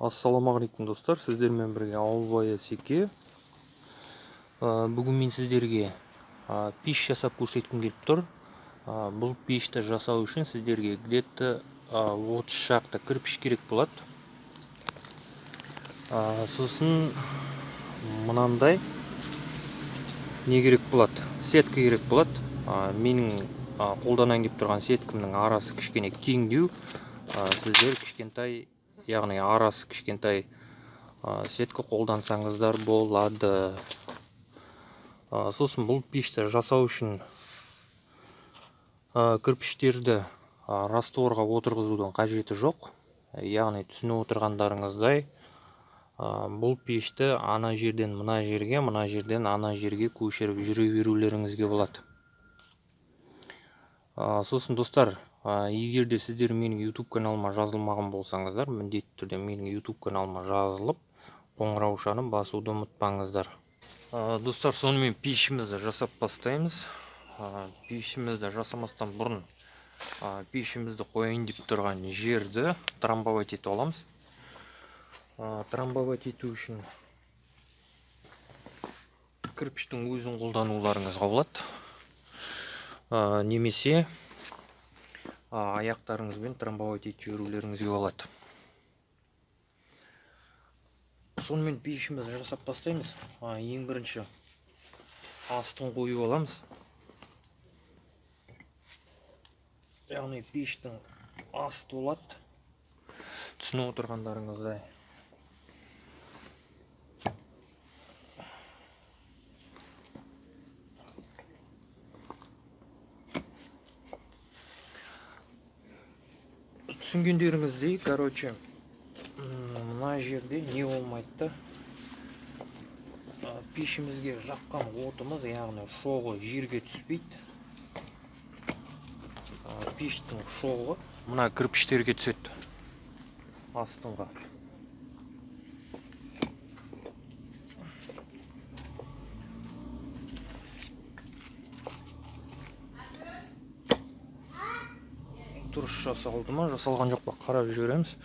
Ассалаумағалейкум достар, сіздермен бірге Ауылбай Асеке. Бүгін мен сіздерге пеш жасап көрсеткім келіп тұр. Бұл пешті жасау үшін сіздерге где-то 30 шақты кірпіш керек болады. Сосын мынандай не керек болады? Сетка керек болады. Менің қолданайын деп тұрған сеткімнің арасы кішкене кеңдеу. Сіздер кішкентай, яғни арасы кішкентай сетка қолдансаңыздар болады. Сосын бұл пешті жасау үшін кірпіштерді растворға отырғызудың қажеті жоқ. Яғни түсініп отырғандарыңыздай, бұл пешті ана жерден мына жерге, мына жерден ана жерге көшіріп жүре берулеріңізге болады. Сосын достар, егер де сіздер менің YouTube каналыма жазылмаған болсаңыздар, міндетті түрде менің YouTube каналыма жазылып, қоңыраушаны басуды ұмытпаңыздар. Достар, сонымен пешімізді жасап бастаймыз. Пешімізді жасамастан бұрын, пешімізді қояйын деп тұрған жерді трамбовать етіп аламыз. Трамбовать ету үшін кірпіштің өзін қолдануларыңызға болады. Немесе аяқтарыңызбен трамбовать етіп жіберулеріңізге болады. Сонымен пешімізді жасап бастаймыз. Ең бірінші астын қойып аламыз. Яғни пештің асты болады. Түсініп отырғандарыңыздай. Түсінгендеріңіздей, мына жерде не болмайды да, пешімізге жаққан отымыз, яғни шоғы жерге түспейді. Пештің шоғы мына кірпіштерге түседі, астыңға. Дұрыс жасалды ма, жасалған жоқ па, қарап жүреміз.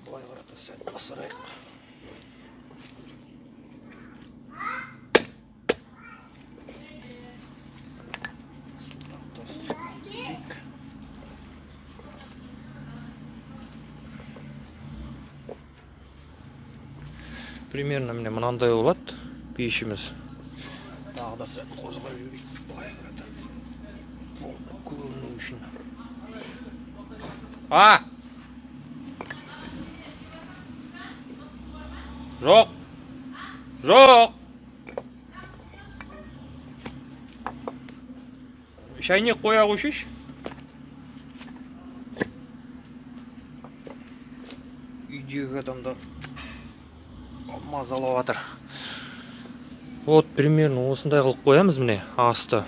Былай қарата сәл басырайық. Примерно міне мынандай болады пешіміз. Тағы да сәл қозғап жіберейік, былай қарата. Көріну үшін. А! Жоқ! Жоқ! Шайнек қоя қойшыш. Үйдегі адамдар мазалап жатыр. Вот примерно осындай қылып қоямыз міне асты.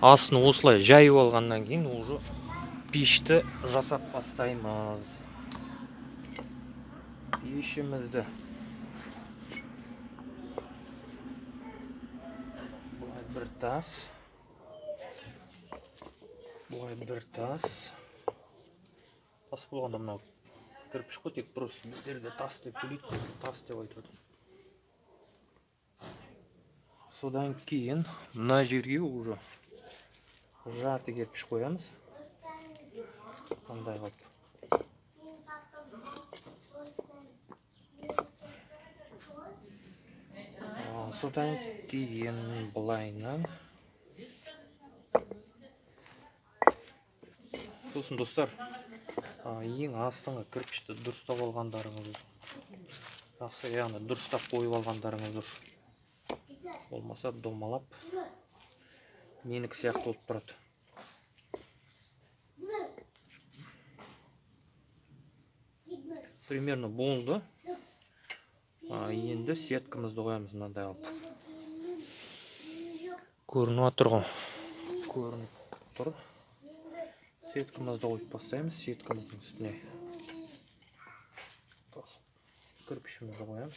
Астын осылай жайып алғаннан кейін уже пешті жасап бастаймыз. Пешімізді былай бір тас, былай бір тас. Тас болғанда мынау кірпіш қой, тек просто біздерде тас деп сөйлейді, сосын тас деп айтып отыр. Содан кейін мына жерге уже жарты кірпіш қоямыз. Қандай қылып. Содан кейін былайынан. Сосын достар, ең астыңғы кірпішті дұрыстап алғандарыңыз жақсы, яғни дұрыстап қойып алғандарыңыз дұрыс. Болмаса домалап менікі сияқты болып тұрады. Примерно болды. Енді сеткамызды қоямыз мынандай қылып. Көрініп отыр ғой. Көрініп тұр. Сеткамызды қойып бастаймыз. Сеткамыздың үстіне кірпішімізді қоямыз.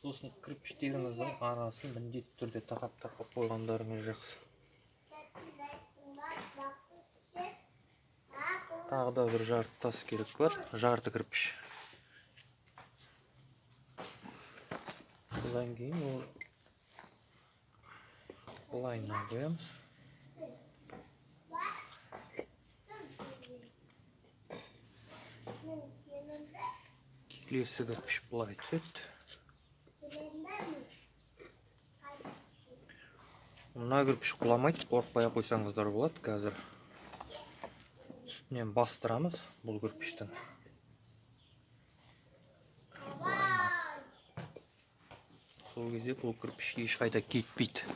Сосын кірпіштеріңіздің арасын міндетті түрде тақап-тақап қойғандарыңыз жақсы. Тағы да бір жарты тас керек бар, жарты кірпіш. Содан кейін ол былайынан қоямыз. Келесі кірпіш былай түседі. Мына кірпіш құламайды, қорықпай ақ қойсаңыздар болады. Қазір үстінен бастырамыз бұл кірпіштің. Сол кезде бұл кірпіш ешқайда кетпейді.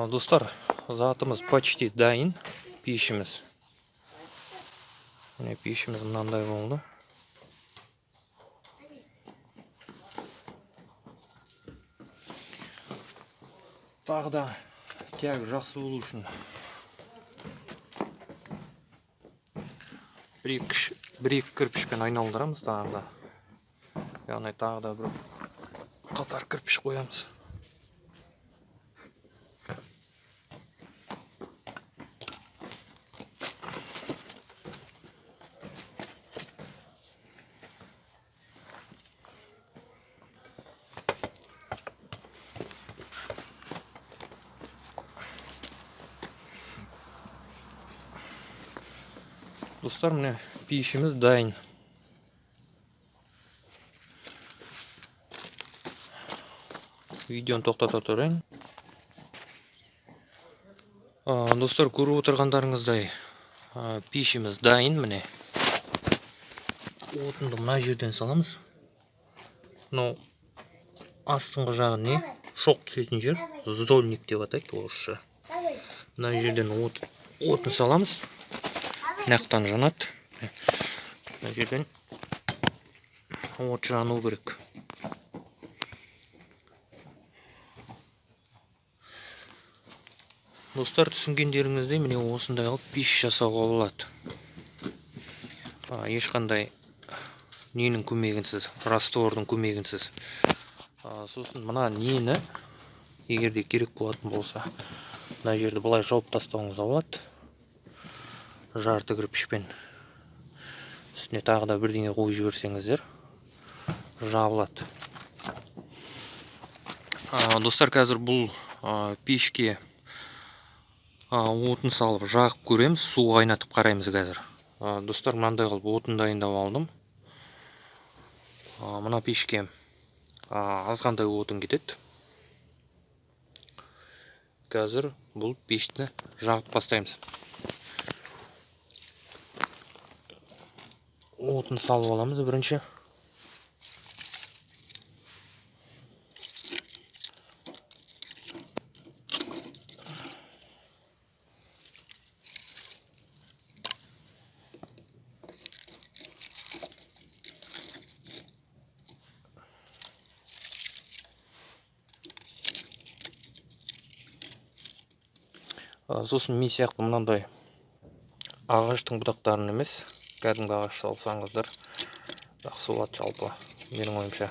Достар, затымыз почти дайын. Пешіміз. Міне пешіміз мынандай болды. Тағы да тяг жақсы болу үшін бір екі кірпішпен айналдырамыз тағы да. Яғни тағы да бір қатар кірпіш қоямыз. Достар, міне пешіміз дайын. Видеоны тоқтата тұрайын. Достар, көріп отырғандарыңыздай, пешіміз дайын. Міне отынды мына жерден саламыз. Мынау астыңғы жағы не? Шоқ түсетін жер, зольник деп атайды орысша. Мына жерден отын саламыз. Мынаяқтан жанады. Мына жерден от жану керек. Достар, түсінгендеріңіздей, міне осындай қылып пеш жасауға болады. Ешқандай ненің көмегінсіз, раствордың көмегінсіз. Сосын мына нені, егер де керек болатын болса, мына жерді былай жауып тастауыңызға болады. Жарты кірпішпен. Үстіне тағы да бірдеңе қойып жіберсеңіздер, жабылады. Достар, қазір бұл пешке отын салып жағып көреміз, су қайнатып қараймыз қазір. Достар, мынандай қылып отын дайындап алдым. Мына пешке азғандай отын кетеді. Қазір бұл пешті жағып бастаймыз. Отын салып аламыз бірінші. Сосын мен сияқты мынандай ағаштың бұтақтарын емес, кәдімгі ағаш салсаңыздар жақсы болады жалпы, менің ойымша.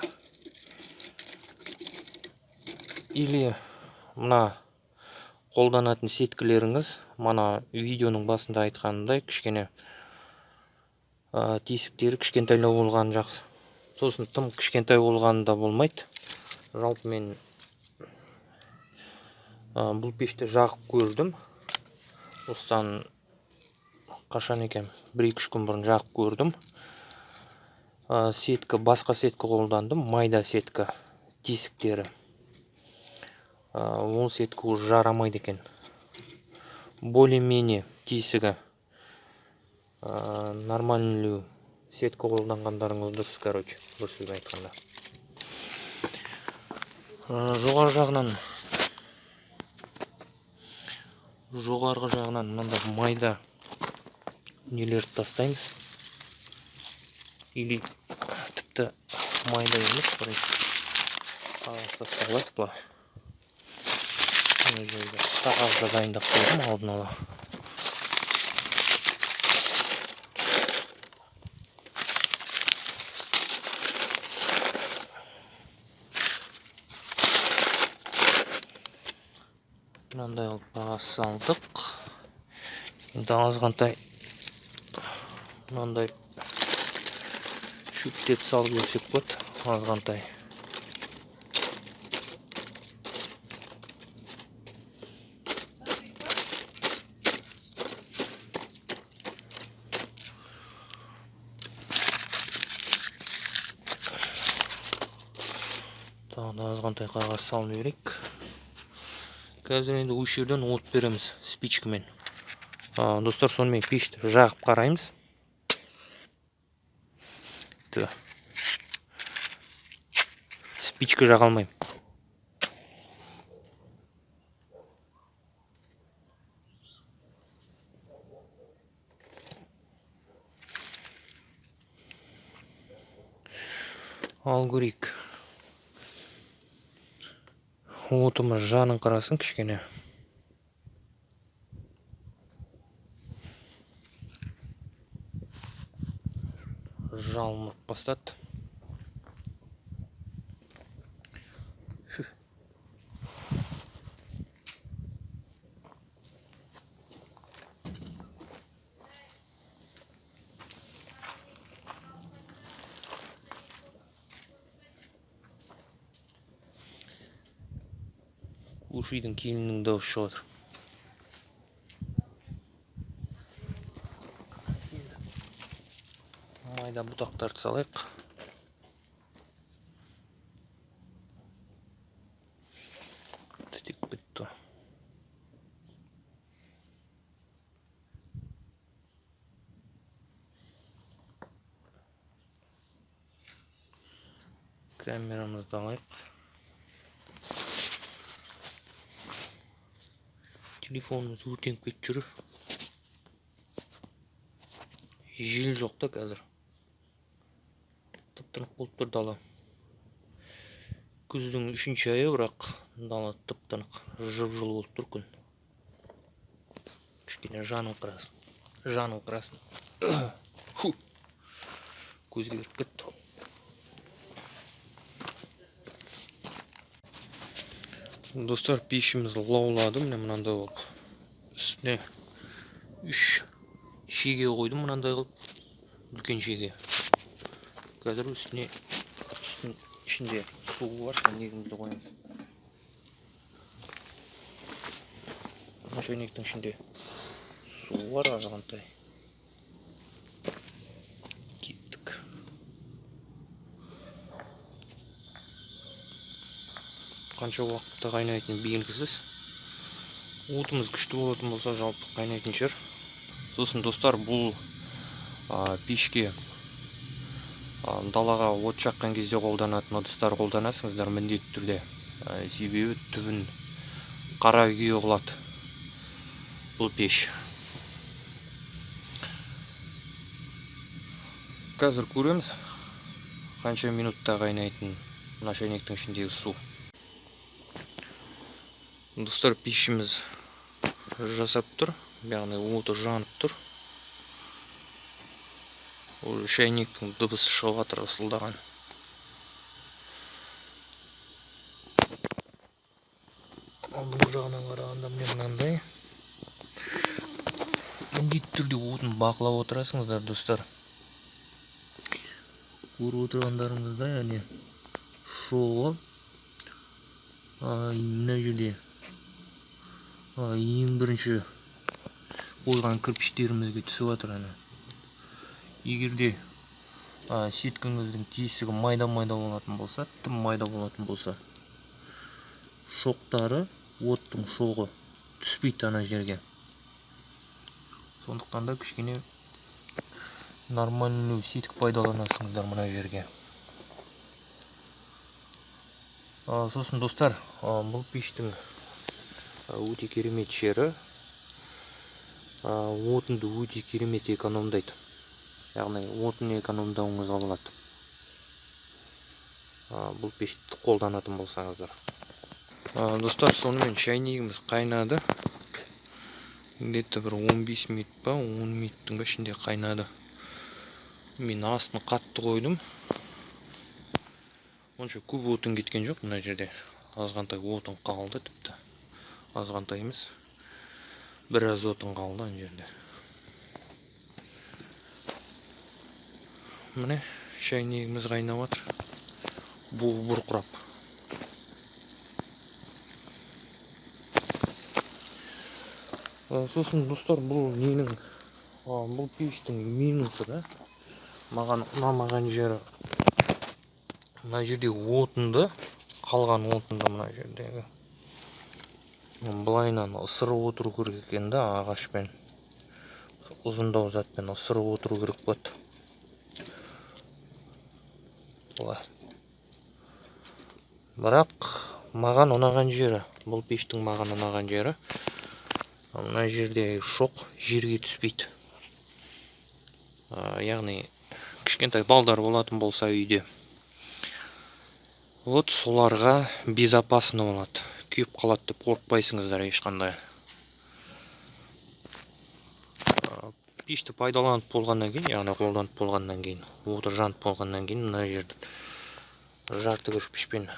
Или мына Қолданатын сеткілеріңіз, мана видеоның басында айтқанымдай, кішкене тесіктері кішкентайлау болғаны жақсы. Сосын тым кішкентай болғаны да болмайды. Жалпы мен бұл пешті жағып көрдім. Осыдан қашан екен, 1-2 күн бұрын жағып көрдім. Сеткі, басқа сеткі қолдандым, майда сеткі тесіктері. Ол сеткі уже жарамайды екен. Более-менее тесігі нормальный сеткі қолданғандарыңыз дұрыс, короче, бір сөзбен айтқанда. Жоғарғы жағынан мынандай майда нелерді тастаймыз. Или тіпті майда емес, бірінші қағаз тастап алайық былай. Мына жерде қағазды дайындап қойдым алдын ала. Мынандай қылып қағаз салдық. Енді азғантай мынандай шөптеп салып жіберсек болады, азғантай. Тағы да азғантай қағаз салып жіберейік. Қазір енді осы жерден от береміз спичкамен. Достар, сонымен пешті жағып қараймыз. Тө. Спичка жаға алмаймын. Ал көрейік. Отымыз жанын қарасын кішкене. Жалын ұрып бастады. Көрші үйдің келінінің дауысы шығып жатыр. Майда бұтақтарды салайық. Түтек бітті. Камерамызды алайық. Телефонымыз өртеніп кетіп жүр. Жел жоқ та қазір. Тып-тынық болып тұр дала. Күздің 3-ші айы, бірақ дала тып-тынық, жып-жылы болып тұр күн. Кішкене жаның қырасын. Жаның қырасын. Фу. Көзге кіріп кетті. Достар, пешіміз лаулады, міне мынандай болып. Үстіне 3 шеге қойдым мынандай қылып, үлкен шеге. Қазір үстіне, ішінде суы бар, шәйнегімізді қоямыз. Мына шәйнектің ішінде суы бар азғантай. Кеттік. Қанша уақытта қайнайтыны белгісіз. Отымыз күшті болатын болса, жалпы қайнайтын шығар. Сосын достар, бұл пешке, далаға от жаққан кезде қолданатын ыдыстар қолданасыңыздар міндетті түрде. Себебі түбін қара күйе қылады бұл пеш. Қазір көреміз қанша минутта қайнайтын мына шәйнектің ішіндегі су. Достар, пешіміз жасап тұр, яғни оты жанып тұр. Уже шәйнектің дыбысы шығып жатыр ысылдаған. Алдыңғы жағынан қарағанда міне мынандай түрде отын бақылап отырасыңыздар, достар. Көріп отырғандарыңыздай, әне шоғы мына жерде ең бірінші қойған кірпіштерімізге түсіп жатыр. Әне егер де сеткіңіздің тесігі майда-майда болатын болса, тым майда болатын болса, шоқтары, оттың шоғы түспейді ана жерге. Сондықтан да кішкене нормальный сетік пайдаланасыңыздар мына жерге. Сосын достар, бұл пештің өте керемет жері, отынды өте керемет экономдайды. Яғни отын экономдауыңызға болады. Бұл пешті қолданатын болсаңыздар. Достар, сонымен шайнегіміз қайнады. Где-то бір 15 минут па, 10 минуттың ба ішінде қайнады. Мен астын қатты қойдым. Онша көп отын кеткен жоқ мына жерде. Азғантай отын қалды тіпті. Азғантай емес. Біраз отын қалды ана жерде. Міне шайнегіміз қайнап жатыр. Буы бұрқырап. Сосын достар, бұл ненің, бұл пештің минусы да, маған ұнамаған жері, мына жерде отынды, қалған отынды мына жердегі былайынан ысырып отыру керек екен да, ағашпен, ұзындау затпен ысырып отыру керек болады. Былай. Бірақ маған ұнаған жері, бұл пештің маған ұнаған жері, мына жерде шоқ жерге түспейді. Яғни кішкентай балдар болатын болса үйде, вот соларға безопасно болады, күйіп қалады деп қорықпайсыңыздар ешқандай. Пешті пайдаланып болғаннан кейін, яғни қолданып болғаннан кейін, оты жанып болғаннан кейін мына жерді жарты кірпішпен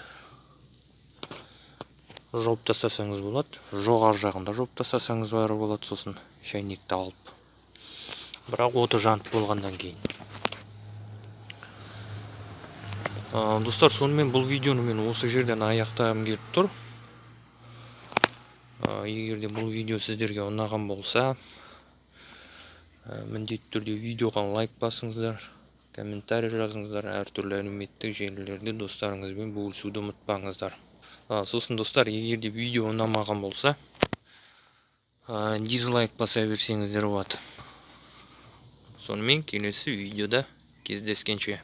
жауып тастасаңыз болады. Жоғары жағында жауып тастасаңыз бәрі болады, сосын шайнекті алып. Бірақ оты жанып болғаннан кейін. Достар, сонымен бұл видеоны мен осы жерден аяқтағым келіп тұр. Егер де бұл видео сіздерге ұнаған болса, міндетті түрде видеоға лайк басыңыздар, комментарий жазыңыздар, әртүрлі әлеуметтік желілерде достарыңызбен бөлісуді ұмытпаңыздар. Сосын достар, егер де видео ұнамаған болса, дизлайк баса берсеңіздер болады. Сонымен келесі видеода кездескенше.